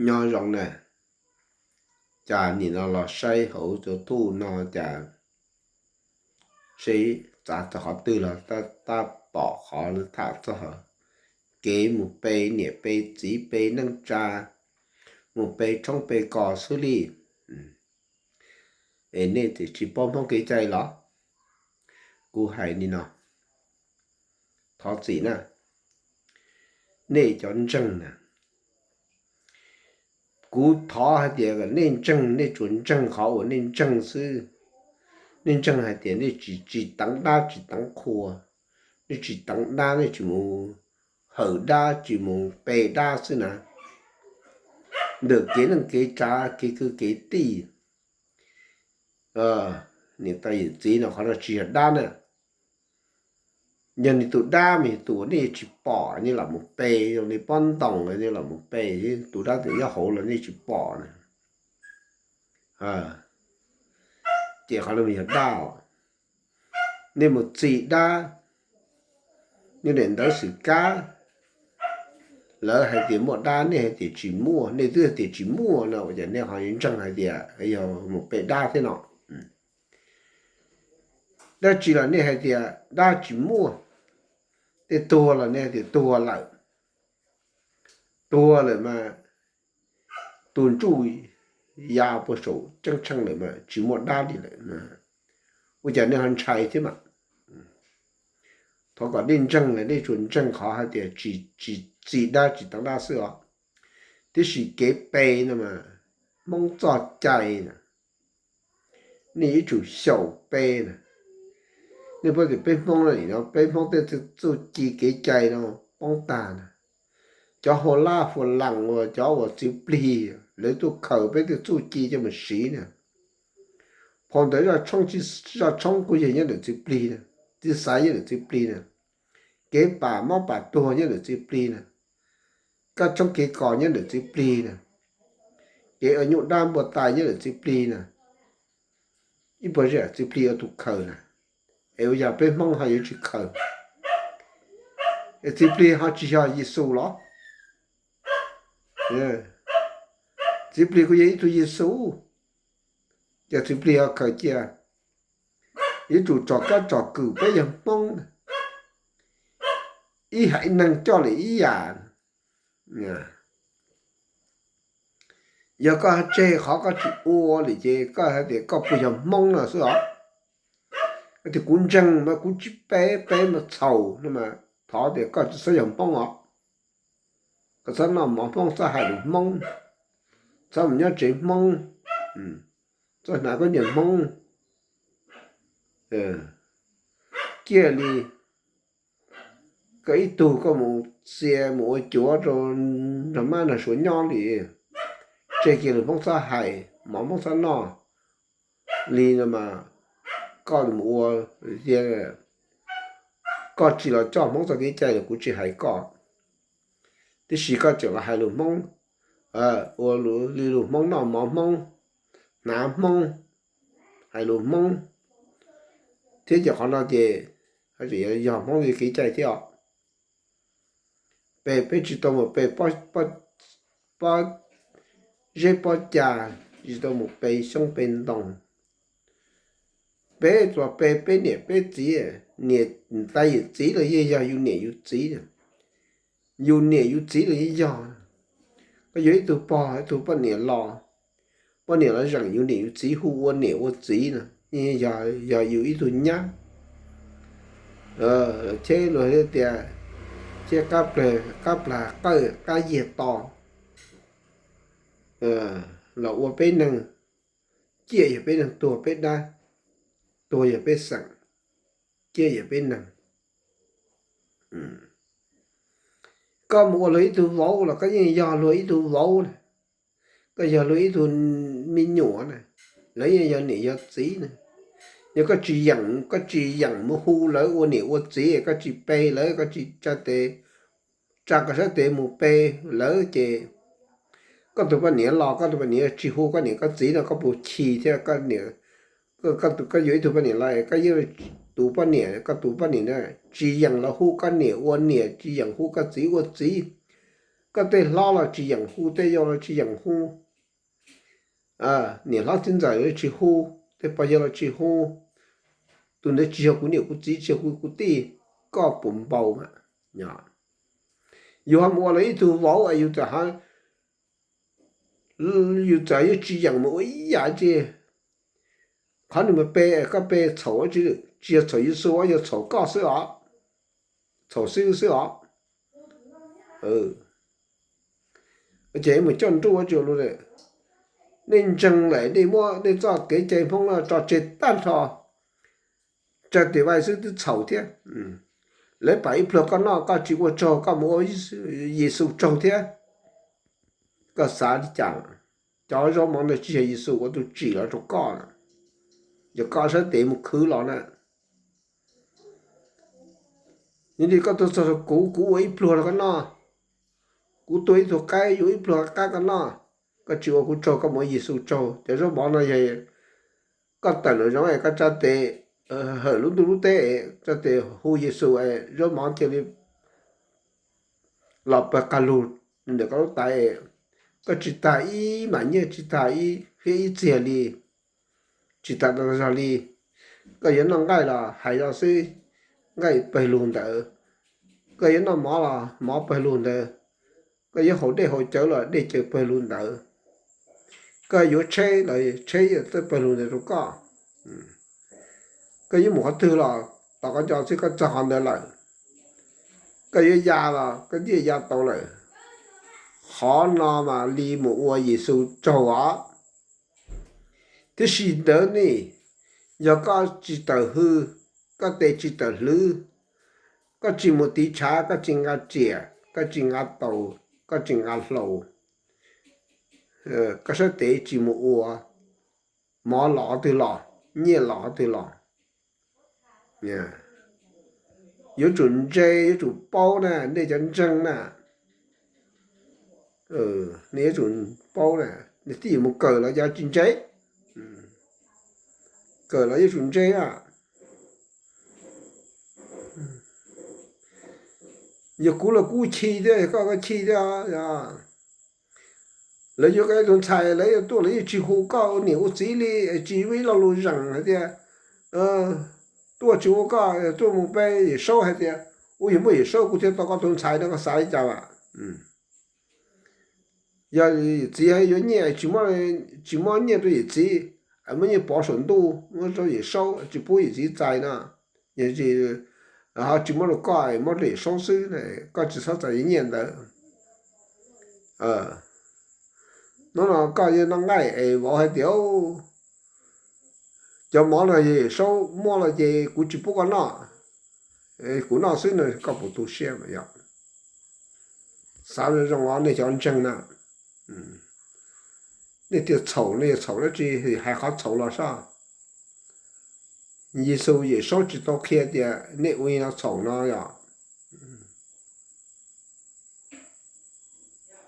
Nyob zoo na, cas nim no los saib hauv cov thuj no cas seb txav txog qhov twg los tab pom qhov lawv tham txog kev mus pe niam pe txiv pe neej tsa, mus pe tshoob pe kos xwb li. Es nej tsis paub Hmoob kev cai los? Kuv hais li no, thov txim na, nej cov ntseeg na, kuv thov hais tias nej ntseeg, nej tsuas ntseeg qhov uas nej ntseeg xwb. Nej ntseeg hais tias nej tsis, tsis teev dab tsis teev qhua, nej tsis teev dab, nej tsis mus hawm dab, tsis mus pe dab xwb na. Ntawm kev neej kev tsav, kev kwv kev tij, niam tais yawm txiv no, qhov no tsis yog dab na. Yog nws tus dab mas yog tus uas nej tsis pom, nej lam mus pe, zoo li pob ntoos nej lam mus pe, tus dab tseem nyob hauv los nej tsis pom na. Ces qhov no mas yog dab os. Nej mus txi dab, nej daim ntawv xwm kab, lawv hais tias muaj dab, nej hais tias tsis muaj, nej twb hais tias tsis muaj no ua cas nej ho ntseeg hais tias yog mus pe dab thiab no? Dab tsi los nej hais tias dab tsis muaj, tej tuag los nej hais tias tuag lawm. Tuag lawm mas tus ntsuj ya puag saum ceeb tsheej lawm mas tsis muaj dab li lawm. Ua cas nej ho ntshai thiab mas? Thov kom nej ntseeg, nej tsuas ntseeg qhov hais tias tsis, tsis txi dab tsis teev dab xwb os. Tiam sis kev pe no mas Hmoob txoj cai na, nej yuav tsum xyaum pe na. Nej paub tias peb Hmoob no, peb Hmoob tej txuj ci kev cai no poob tag na. Cov hua laj hua lees uas cov uas txiv plig lawv tuaj khaws peb tej txuj ci coj mus siv na. Phau ntawv zaj tshoob, zaj tshoob kuj yog nyob ntawm txiv plig na, txiv xaiv nyob ntawm txiv plig na, kev pam mob pam tuag nyob ntawm txiv plig na, kab tshoob kev kos nyob ntawm txiv plig na, kev ua nyuj dab npua tais nyob ntawm txiv plig na. Ib puas zam txiv plig ua tus khaws na, es ua yog peb Hmoob ho yuav tsis khaws? Es txiv plig ho tsis yog Yexus los? Txiv plig kuj yog ib tug Yexus, ces txiv plig ho khaws cia? Yuav tsum tsom kab tsom kwm peb yog Hmoob, ib haiv neeg coj lwm ib yam. Yog koj tseg qhov koj tsis ua lawm ces koj hais tias koj puas yog Hmoob no xwb os. Tias kuv ntseeg mas kuv tsis pe, pe mas txhaum no mas thov tias koj tsis txhob yog Hmoob os. Koj txhob noj mov Hmoob, txhob hais lus Hmoob, txhob mus nyob tsev Hmoob, txhob hnav khaub ncaws Hmoob. Cia li koj ib tug koj mus txia mus ua cuav rau nrog mab nrog suav nyob li, tseg kiag lus Hmoob txhob hais, mov Hmoob txhob noj li no mas koj mus ua tiag, koj tsis los coj Hmoob txoj kev cai los kuv tsis hais koj. Tiam sis koj tseem los hais lus Hmoob, ua li lus Hmoob, noj mov Hmoob, hnav Hmoob, hais lus Hmoob, thiab ces qhov no ces tseem yog Hmoob kev cai thiab os. Peb, peb tsis tau mus pe pob zeb pob ca, tsis tau mus pe xyoob pe ntoo. Peb tsuas pe peb niam peb txiv, niam tais yawm txiv los yeej yog yus niam yus txiv. Yus niam yus txiv los yeej yog. Koj yuav ib tug pog ib tug poj niam los, poj niam los zeem yus niam yus txiv hu ua niam ua txiv no, yeej yog yus ib tug nyab. Thiab luag tias thiab qab plag qawj qab yiag to los ua peb neeg, ciaj yog peb neeg, tuag peb dab, tuag yog peb xeem, ciaj yog peb neeg. Koj mus ua luag ib tug vauv los koj yeej yog luag ib tug vauv na, koj yog luag ib tug me nyuam na, lawv yeej yog niam yog txiv na. Yog koj tsis yeem, koj tsis yeem mus hu lawv ua niam ua txiv, koj tsis pe lawv, koj tsis tsa tes, tsa koj sab tes mus pe lawv ces koj tus poj niam los, koj tus poj niam tsis hu koj niam koj txiv no koj puas chim thiab? Koj yuav ib tug poj niam los koj yeej, tus poj niam, koj tus poj niam na tsis yeem los hu koj niam ua niam, tsis yeem hu koj txiv ua txiv, Koj tej hlob los tsis yeem hu, tej yau los tsis yeem hu, niam hlob txiv ntxawm los tsis hu, tej pog yawg los tsis hu, tus ntawd tsis yog kuv niam kuv txiv, tsis yog kuv kwv tij, koj puas npau mas? Yus ho mus ua lawv ib tug vauv es yus txawm, yus txawm yuav tsis yeem mus ua ib yam tsi. Qhov nws mus pe, koj pe txhaum tsis, tsis yog txhaum Yexus, yog txhaum koj xwb os, txhaum xib hwb xwb os. Ces mus coj nruj tsis ua luaj. Nej ntseeg lawm nej muab nej txoj kev cai Hmoob no tso tseg tag nrho, tsa tes vais xwb twb txhaum thiab. Lawv pam ib pluag koj noj koj tsis ua tsaug, koj mus ua Yexus tsaug thiab. Koj xav li cas? Cov zaub mov ntawd tsis yog Yexus ua tus tsim los rau koj na, yog koj sab tes mus khwv los na. Yog li koj tuaj txog kuv, kuv ua ib pluag rau koj noj, kuv tua ib tug qaib, yuav ib pluag qaib koj noj, koj tsis ua kuv tsaug, koj mus ua Yexus tsaug. Cov zaub mov no yog koj tawm lawm zoov es koj tsa tes hawm lub ntuj lub teb, tsa tes hu Yexus es zaub mov cia li los pawg qag lug ntawm koj lub tais. Koj tsis tag ib mam nyiaj, tsis tag ib fiab ib txiag li, tsis tag zog li. Koj yuav noj nqaij los hais zoj xwb, nqaij pawg lug ntawd. Koj yuav noj mov los mov pawg lug ntawd. Koj yuav haus dej haus cawv los dej cawv pawg lug ntawd. Koj yuav tsheb los tsheb twb pawg lug ntawd rau koj. Koj yuav mus qhov twg los tom koj cov xwb koj txog qhov ntawd lawm. Koj yuav ya los koj yeej ya tau lawm. Qhov no mas li mus ua Yexus tsaug os. Tiam sis ntawd ne, yog koj tsis tawm hws, koj tes tsis tawm hlwv, koj tsis mus tiv tshav, koj tsis nqa riam, koj tsis nqa taus, koj tsis nqa hlau, koj sab tes tsis mus ua, mov los qhov twg los, nyiaj los qhov twg los. Yuav tsum ntse, yuav tsum paub na, nej cov ntseeg na. Nej yuav tsum paub na, nej twb yuav mus kawm los yog tsis ntse. Kawm los yuav tsum ntse na. Yog kuv los kuv chim thiab, yog koj koj chim thiab. Lawv yuav koj tus ntxhais lawv yuav tuaj lawv yeej tsis hu koj ua niam ua txiv li, tsis muaj ib lo lus zeem hais tias tuaj tsis hu koj, tuaj mus pe Yawm Saub hais tias, ua yog muaj Yawm Saub kuv thiaj tau koj tus ntxhais no, koj xav li cas as? Yog yawm txiv yuav nyiaj, tsis muab nyiaj rau yawm txiv, muab nyiaj pov saum ntuj muab rau Yawm Saub, tsis pub yawm txiv txais no, yog ho tsis muab rau koj, muab rau Yawm Saub xwb, koj tsis txhob txais nyiaj ntawd. Hnub no koj yuav noj nqaij es vauv hais tias, cov mov no yog Yawm Saub muab los ces kuv tsis pub koj noj, kuv noj xwb no, koj puas tu siab mas yog? Xav zoo zoo os nej cov ntseeg na. Nej tias txhaum no yog txhaum dab tsi, hais qhov txhaum los saib. Yexus Yawm Saub tsis tau qhia tias nej ua li no txhaum no yog,